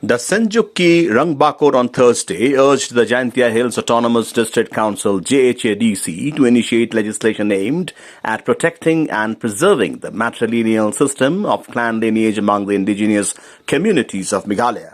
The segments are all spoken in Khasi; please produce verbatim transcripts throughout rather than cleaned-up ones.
The Synjuk ki Rangbah Kur on Thursday urged the Jaintia Hills Autonomous District Council, J H A D C, to initiate legislation aimed at protecting and preserving the matrilineal system of clan lineage among the indigenous communities of Meghalaya.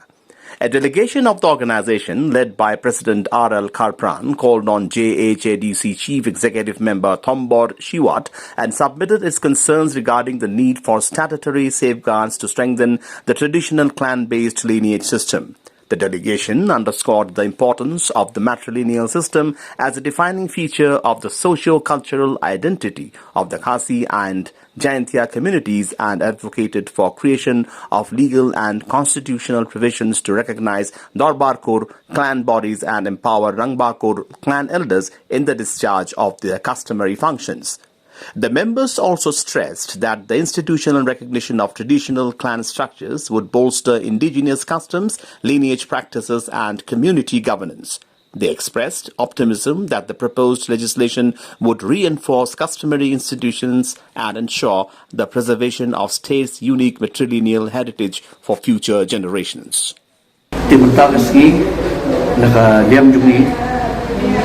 A delegation of the organization, led by President R L Kharpran, called on J H A D C Chief Executive Member Thombor Shiwat and submitted its concerns regarding the need for statutory safeguards to strengthen the traditional clan-based lineage system. The delegation underscored the importance of the matrilineal system as a defining feature of the socio-cultural identity of the Khasi and Jaintia communities and advocated for creation of legal and constitutional provisions to recognize Dorbar Kur clan bodies and empower Rangbah Kur clan elders in the discharge of their customary functions. The members also stressed that the institutional recognition of traditional clan structures would bolster indigenous customs, lineage practices, and community governance. They expressed optimism that the proposed legislation would reinforce customary institutions and ensure the preservation of state's unique matrilineal heritage for future generations. Te mynta ka sngi, na ka liang jong ngi,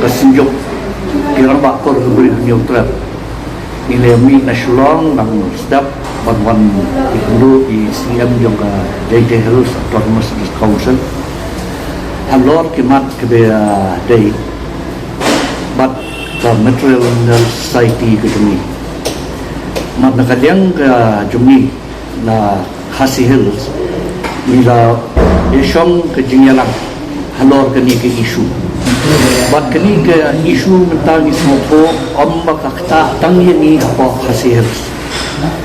ka Synjuk ki Rangbah Kur ka Bri u Hynñiewtrep, ngi la mih na Shillong nang step ban wan ïakynduh ïa i C E M jong ka Jaintia Hills Autonomous District Council halor ki mat kiba dei bad ka Matrilineal Society ka jong ngi. Bad na ka liang ka jong ngi na Khasi Hills, ngi la ïashong ka jingïalang halor kane ka issue. Bad kane ka issue mynta ngi sngewthuh ym ba ka ktah tang ïa ngi hapoh Khasi Hills,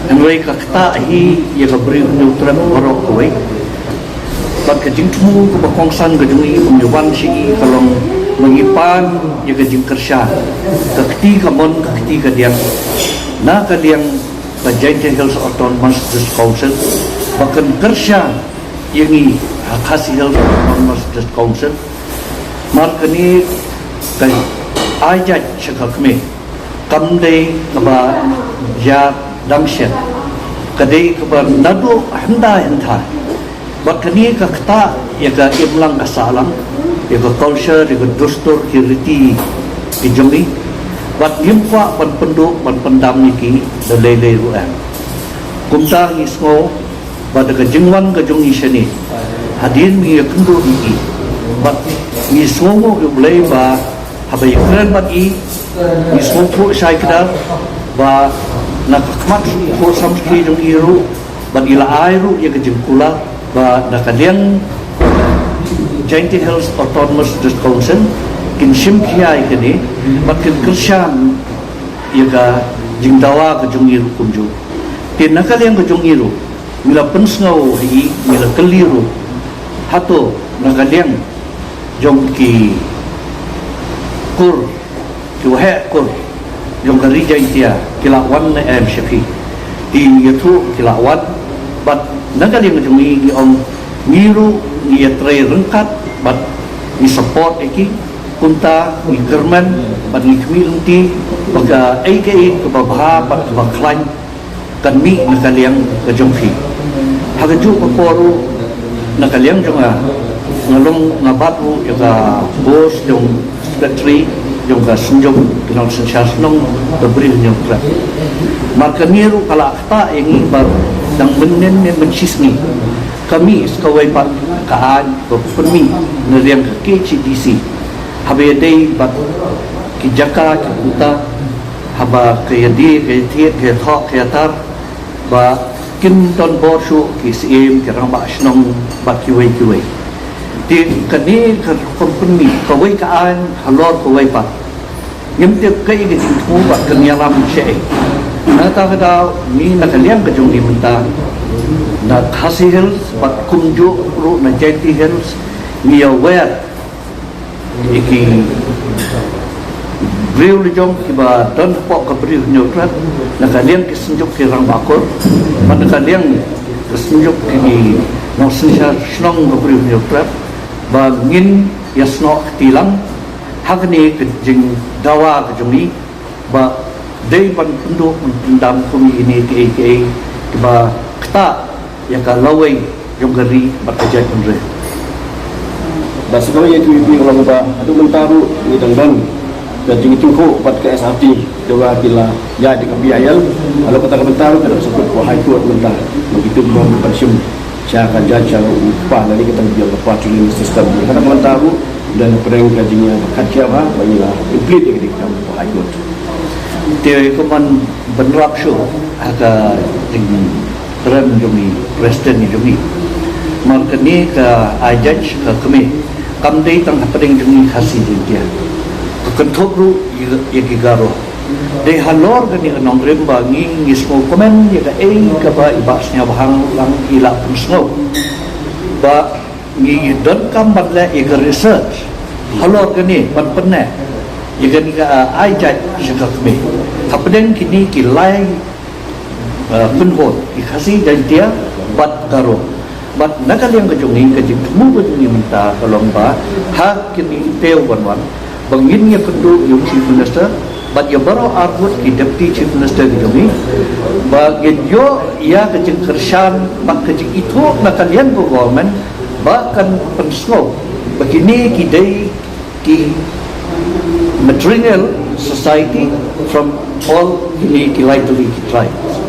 hynrei ka ktah hi ïa ka Bri u Hynñiewtrep baroh kawei. Bad ka jingthmu kaba kongsan ka jong ngi ba ngi wan sha i ka long ba ngi pan ïa ka jingkyrshan, ka kti kamon ka kti kadiang na ka liang ka Jaintia Hills Autonomous District Council ba kan kyrshan ïa ngi ha Khasi Hills Autonomous District Council. Namar kane ka ai jait sha ka kmie kam dei kaba ïa dang shet, ka dei kaba naduh hyndai hyndai. Bad kane ka ktah ïa ka imlang ka sahlang, ïa ka culture, ïa ka dustur ki riti ki jong ngi. Bad ngim kwah ban pynduh ban pyndam ïa ki da lei lei ruh em. Kumta ngi sngew ba da ka jingwan ka jong ngi shane, hadien ngi ïakynduh ïa ki, bad ngi sngewnguh ïa U Blei ba haba ïakren bad i, ngi sngewthuh shai kdar ba na ka khmat ruh, samsiki jong i ruh, bad i la ai ruh ïa ka jingkular ba na ka liang Jaintia Hills Autonomous District Council kin shim khia ïa kane bad kin kyrshan ïa ka jingdawa ka jong i ruh kumjuh. Te na ka liang ka jong i ruh, ngi la pynsngew ha i, ngi la kylli ruh, hato na ka liang jong ki kur, ki waheh kur jong ka Ri Jaintia ki la wan ne em sha phi? Te ngi ïathuh ki la wan, bad na ka liang jong ngi ngi ong ngi ruh ngi ïatrei ryngkat bad ngi support ïa ki. Kumta ngi kyrmen bad ngi khmih lynti ba kaei kaei kaba bha bad kaba khlaiñ kan mih na ka liang ka jong phi. Ha kajuh ka por ruh na ka liang jong nga, nga long nga bat ruh ïa ka post jong secretary jong ka Synjuk ki nongsynshar shnong ka Bri u Hynñiewtrep. Namar kane ruh ka la ktah ïa ngi ba dang mynnin ne mynshisngi ka mih sa kawei pat ka aiñ ba pynmih na liang ka K H A D C haba ïadei bad ki jaka ki bynta, haba ka ïadie ka ïathied ka ïathoh ka ïatar ba kin don bor shuh ki syiem, ki rangbah shnong bad kiwei kiwei. Te kane ka rukom pynmih kawei ka aiñ halor kawei pat, ngim tip kaei ka jingthmu bad kan ïalam shaei. Nangta ka daw ngi na ka liang ka jong ngi mynta na Khasi Hills bad kumjuh ruh na Jaintia Hills, ngi aware ïa ki briew la jong kiba don hapoh ka Bri u Hynñiewtrep na ka liang ki Synjuk ki Rangbah Kur bad na ka liang ki Synjuk ki nongsynshar shnong ka Bri u Hynñiewtrep ba ngin ïasnoh kti lang ha kane ka jingdawa ka jong ngi ba dei ban pynduh ban pyndam kum ïa kine kiei kiei kiba ktah ïa ka lawei jong ka ri bad ka jaitbynriew. Ba sa kawei ïa ki ïa ki long ba haduh mynta ruh ngi dang don ka jingïathuh bad ka S R T, da ba ki la ïaid da ka B I L. Halor kata ka bynta ruh ka dang sngewthuh ka High Court mynta ba ki tuh ban ban shim sha ka judge sha u kpa lane kata ka biang ka patrilineal system. Kata ka bynta ruh don hapdeng ka jingïa ba khat ïa ba ba ngi la complete ïa ka dei ka kam ka High Court. Te kumban ban rap shuh ha ka jingkren jong i president jong i. Mar kane ka ai judge ka kmie kam dei tang hapdeng jong i Khasi Jaiñtia, ka kynthup ruh ïa ïa ki Garo. Dei halor kane ka nongrim ba ngi ngi sngewkmen ïa kaei kaba i Bah Sniawbhalang i la pynsngew ba ngi donkam ban leh ïa ka research halor kane ban pynneh ïa kane ka, ah, ai judge sha ka kmie hapdeng kine ki lai, ah, kynhun, ki Khasi Jaiñtia bad Garo. Bad na ka liang ka jong ngi, ka jingthmu ka jong ngi mynta ka long ba ha kine ki taïew ban wan ba ngin ïakynduh ïa u Chief Minister bad ïa baroh arngut ki Deputy Chief Minister ki jong ngi ba ngin ïoh ïa ka jingkyrshan bad ka jingithuh na ka liang ka government ba kan pynsngew ba kine ki dei ki matrilineal society from all kine ki lai tylli ki tribes.